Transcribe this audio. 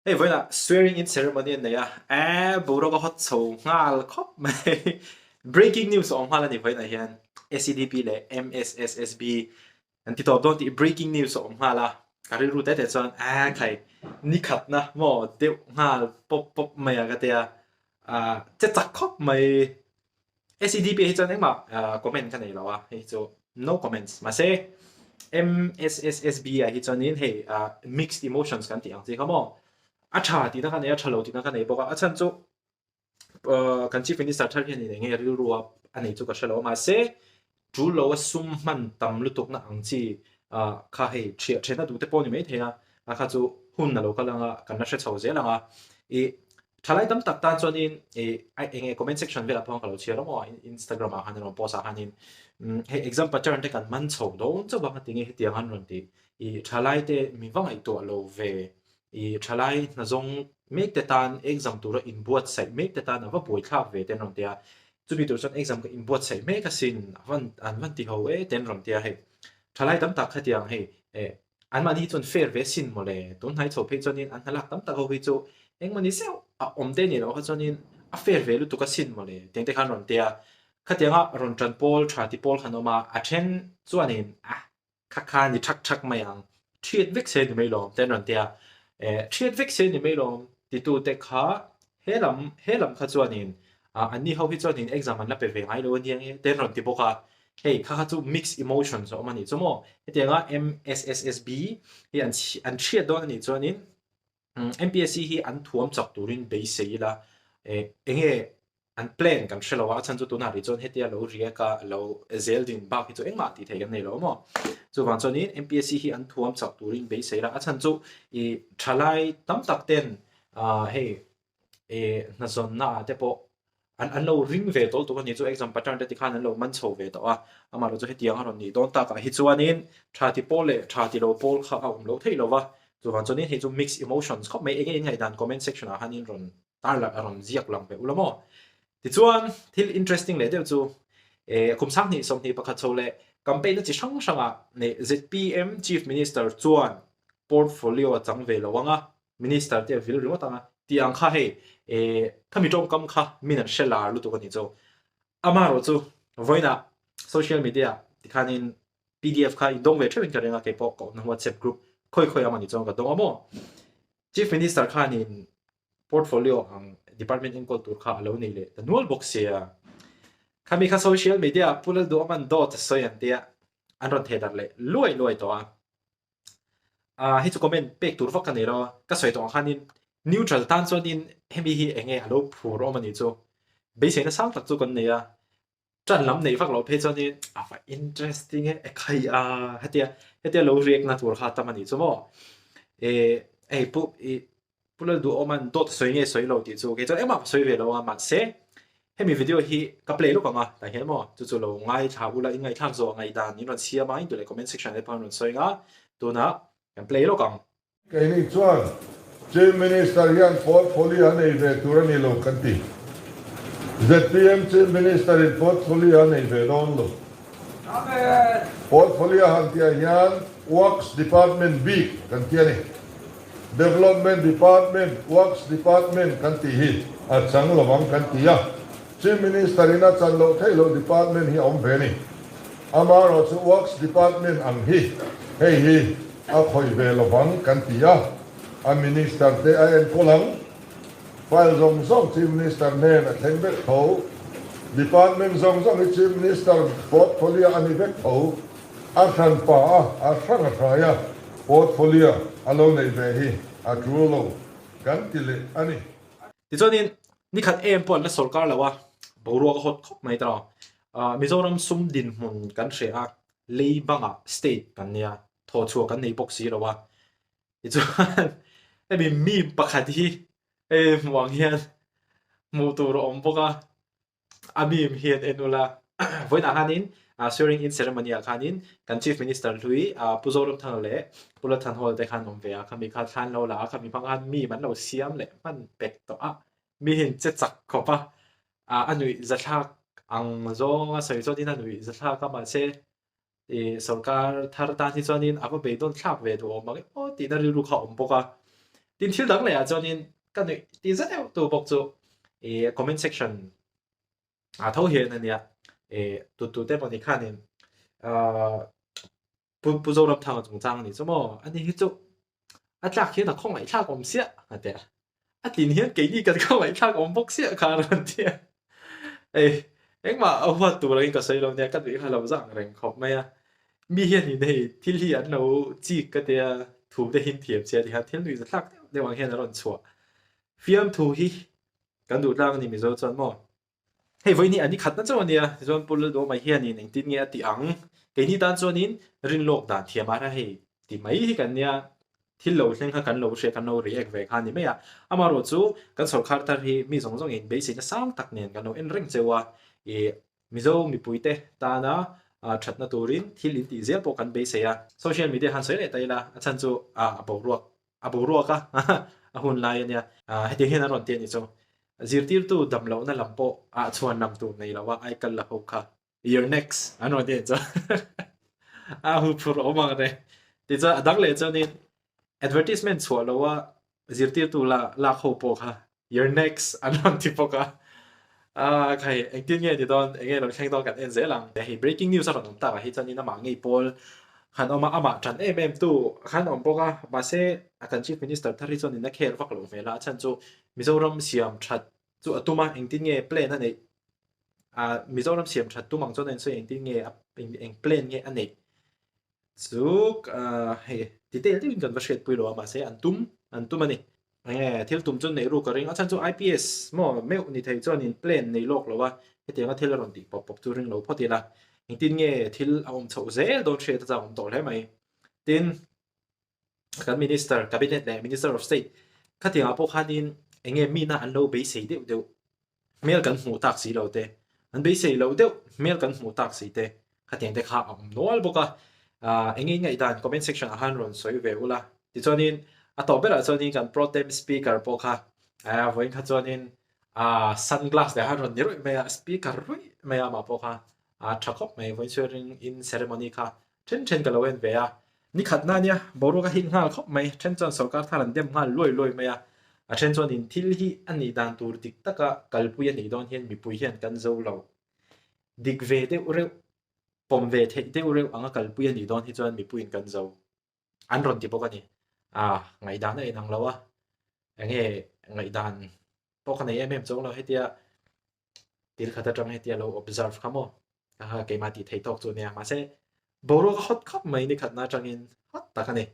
Hei vawiinah swearing in ceremony an nei a, eh boruak a hawt chho nghal khawp mai. Breaking news a awm nghal a ni vawiinah hian SEDP leh MSSSB an ti tawp dawn tih breaking news a awm nghal a, ka rilru tete chuan eh khai nikhatna maw deuh nghal pawp pawp mai a ka tia, ah che chak khawp mai. SEDP hi chuan engmah comment ka nei lo a, hei chu no comments. Mahse MSSSB ah hi chuanin hei mixed emotions kan tih ang chi kha maw? A tha tihna ka nei a, tha lo tihna ka nei bawk a, a chhan chu kan Chief Minister thar hian in enge rilru a a nei chu ka hre lo a, mahse tul lo a sum hman tam lutukna ang chi kha hei thiah then a duh te pawh a ni maithei a, a kha chu hun a lo kal ang a, kan la hre chho zel ang a, ih Thalai tam tak tan chuanin ih a enge comment section velah pawh ka lo chhiar awm a, Instagram ah khan an rawn post ah khanin hei exam pattern te kan man chho dawn chauh a tinge hetiang an rawn tih ih thalai te mi va ngaihtuah lo ve ih thalai hnazawng mek te tan exam tura inbuatsaih mek te tan a va buaithlak ve te an rawn ti a, chumi tur chuan exam ka inbuatsaih mek asin a van an van ti ho e te an rawn ti a hei thalai tam tak hetiang hei eh Anmahni hi chuan fair ve sin mawle, tun hnai chho phei chuanin an hna lak tam tak ho hi chu engmahni zeuh a awm te ni loh kha chuanin a fair ve lutuk a sin mawle tiang te khan rawn tia. Khatianga rawn tan pawl tha ti pawl khan awm a, a then chuanin a kha kha ni thak thak mai ang, thiat vek se ni mai lawm te an rawn tia. Eh thiat vek se ni mai lawm titu te kha he lam he lam kha chuanin ah anni ho hi chuanin exam an la pe ve ngai lo aniang e te an rawn ti bawk a. Hei kha kha chu mixed emotions a awm a nih chu maw? Hetianga MSSSB hi an an hriat dawn a nih chuanin MPSC hi an thuam chak turin beisei ila eh enge an plan kan hre lo a, a chhan chu tunah rih chuan hetia lo riak a lo zel din bak hi chu engmah tih theih kan nei lo maw? Chuvang chuanin MPSC hi an thuam chak turin beisei ila, a chhan chu ih thalai tam tak ten ah hei eh hnazawnna ah te pawh an an lo ring ve tawlh tawh a ni chu exam pattern te tikhan an lo man chho ve tawh a, amaherawhchu hetiang a rawn nih dawn takah hi chuanin tha ti pawl leh tha ti lo pawl kha a awm loh theih lo va, chuvang chuanin hei chu mixed emotions khawp mai enge in ngaihdan comment section ah hianin rawn tar lang a rawn ziak lang ve ula maw. Tichuan thil interesting leh deuh chu eh kum 20 21 chho leh campaign na chi hrang hrangah zpm chief minister chuan portfolio a chang ve lo ang a, Minister te a vil ringawt ang a, tih ang kha hei eh khami tawngkam kha min an hre lar lutuk a ni chu. Amaherawh chu vawiinah social media tikhanin pdf kha in dawng ve theuhin ka ring a, keipawh ka awmna WhatsApp group khawi khawi ang a ni chuan ka dawng a maw. Chief Minister khanin portfolio ang department enkawl tur kha a lo nei leh ta nual bawk sia. Khami kha social media ah Pu Lalduhawma'n dawt a sawi an tia an rawn thehdarh leh luai luai tawh a. Ah hei chu comment pek tur vak ka nei lo a, ka sawi tawh ang khanin neutral tan chuanin hemi hi eng nge a lo phur awm a nih chu, beiseina sang tak chu kan nei a, tan lam neih vak loh phei chuanin a va interesting e, e khai a hetia hetia lo react na tur kha tam a nih chu maw, eh hei pu ih Pu Lalduhawma'n dawt sawi nge sawi lo tih chu kei chuan engmah ka sawi ve lo a, mahse hemi video hi ka play lawk ang a, tah hian maw chu chu lo ngaithla ula in ngaihthlak zawh ngaihdan in rawn siam a, in duh leh comment section te pawh an rawn sawi ang a, tunah kan play lawk ang. Keini chuan Chief Minister hian portfolio a nei ve tur a ni lo kan ti. Zpm Chief Minister in portfolio a nei ve dawn lo. Portfolio han tihah hian Works Department bik kan ti a ni. Development Department, Works Department kan tih hi a chang lo ang kan ti a, Chief Minister in a chan loh theih loh department hi a awm ve a ni. Amaherawhchu Works Department ang hi hei hi a khawih ve lo vang kan ti a, a Minister te a enkawl ang. File zawng zawng Chief Minister hnen a thleng vek tho. Department zawng zawng hi Chief Minister portfolio a ni vek tho. A hranpa a, a hrang a hrai a. Portfolio a lo neih ve hi a tul lo kan ti leh a ni. Tichuanin nikhat em pawh an la sawrkar lo a, boruak a hawt khawp mai ta. Mizoram sum dinhmun kan hre a, lei bangah state kan nia, thawhchhuah kan nei bawk si lo a. Tichuan hemi meme pakhat hi hei hmuh ang hian hmuh tur a awm bawk a. A meme hi an en ula, vawiinah khanin swearing in ceremony ah khanin kan Chief Minister hlui Pu Zoramthanga leh Pu Lalthanhawla te khan awm ve a, khami kha thlan lo la a, khami hmang khan meme an lo siam leh hman pek tawh a, mi hian che chak khawp a, a nuih zathlak ang zawnga sawi chuanin a nuih zathlak a, mahse I sorkar thar tan hi chuanin a va beidawn thlak ve duh awm ang em aw tihna rilru kha a awm bawk a. Tin thil dang lehah chuanin ka nuih ti zet deuh tu bawk chu ih comment section ah tho hian a nia ih tu tu te pawh ni khanin ah Pu Pu Zoramthanga chungchang a nih chu maw ani hi chu a tlak hian a khawngaih thlak awm siah a ti a, a tlin hian keini kan khawngaih thlak awm bawk siah kha a rawn ti a, ei engmah a huat tur angin ka sawi lo nia ka nuih kha lo zang reng khawp mai a, mi hian in hei thil hi an lo chik ka tia thu te hin thiam che a ti khan thil nuih za thlak deuh deuh ang hian a rawn chhuah fiamthu hi kan duh tlang a ni Mizo chuan maw. Hei vawiin hi an i khatna chauh a nia, tichuan Pu Lalduhawma hianin engtin nge a tih ang? Keini tan chuanin rinlawk dan thiam a hei ti mai hi kan nia, thil lo thleng kha kan lo hria kan lo react ve kha a ni mai a. Amaherawh chu kan sawrkhar thar hi mi zawng zawngin beiseina sang tak nen kan lo en reng cheu a, ih Mizo mipuite tana thatna turin thil in tih zel pawh kan beisei a. Social media han sawi leh ta ila a chhan chu a boruak a boruak a, a hun lai a nia. Hetiang hian an rawn ti a ni chu. Zirtirtu dam lohna lam pawh ah chhuan lam tur nei lo a, ai kal la ho kha. You're next an rawn ti a ni chu. A hu phur awm ang reng. Tichuan a dang leh chuanin advertisement chhuah lo a zirtirtu la lak ho pawh kha You're next an rawn ti bawk a. Ah khai engtin nge ni dawn enge lo thleng dawn kan en zel ang. Hei breaking news a rawn awm takah hi chuanin amah ngei pawl khan awm a, amah tan em em tu khan awm bawk a. Mahse a kan chief minister thar hi chuanin a khel vak lo hmel a, a chhan chu Mizoram siam that chu a tum a, engtin nge plan a neih ah Mizoram siam that tum ang chuan a insawi engtin nge eng plan nge a neih Chu hei detail deuhin kan va hriatpui lo a mahse an tum an tum a ni. Enge thil tum chu neih ruk a ring a chhan chu IPS maw meuh ni thei chuanin plan nei lawk lo a hetianga thil a rawn tih pawp pawp chu ring lo phawt ila engtin nge thil a awm chhoh zel dawn hriat a chak awm tawh hle mai. Tin kan minister cabinet leh minister of state khatiangah pawh khanin enge mina an lo beisei deuh deuh Hmel kan hmuh tak si lo te, an beisei loh deuh hmel kan hmuh tak si te, khatiang te kha a awm nual bawk a. Aah eng eng ngaihdan comment section ah khan rawn sawi ve ula. Tichuanin a tawp berah chuanin kan pro tem speaker pawh kha aah vawiin kha chuanin aah sunglass leh khan rawn ni ruih mai a, speaker ruih mai a amah pawh kha aah tha khawp mai vawiin swearing in ceremony kha then then ka lo en ve a. Ni khatna ania, boruak a hit nghal khawp mai. Then chuan sorkar thar an dem nghal luai luai mai a. A then chuanin thil hi a nih dan tur dik taka kalpui a nih dawn hian mipui hian kan zo lo. Dik ve deuh reuh, pawm ve theih deuh reuh anga kalpui a nih dawn hi chuan mipuiin kan zo. An rawn ti bawk a ni. Ah, ngaihdan a inang lo a. Enge ngaihdan pawh ka nei em em chuang lo hetia thil khat atang hetia lo observe kha maw aha keimah tih theih tawk chu nia mahse boruak a hot khawp mai ni khatna atangin hot tak a ni.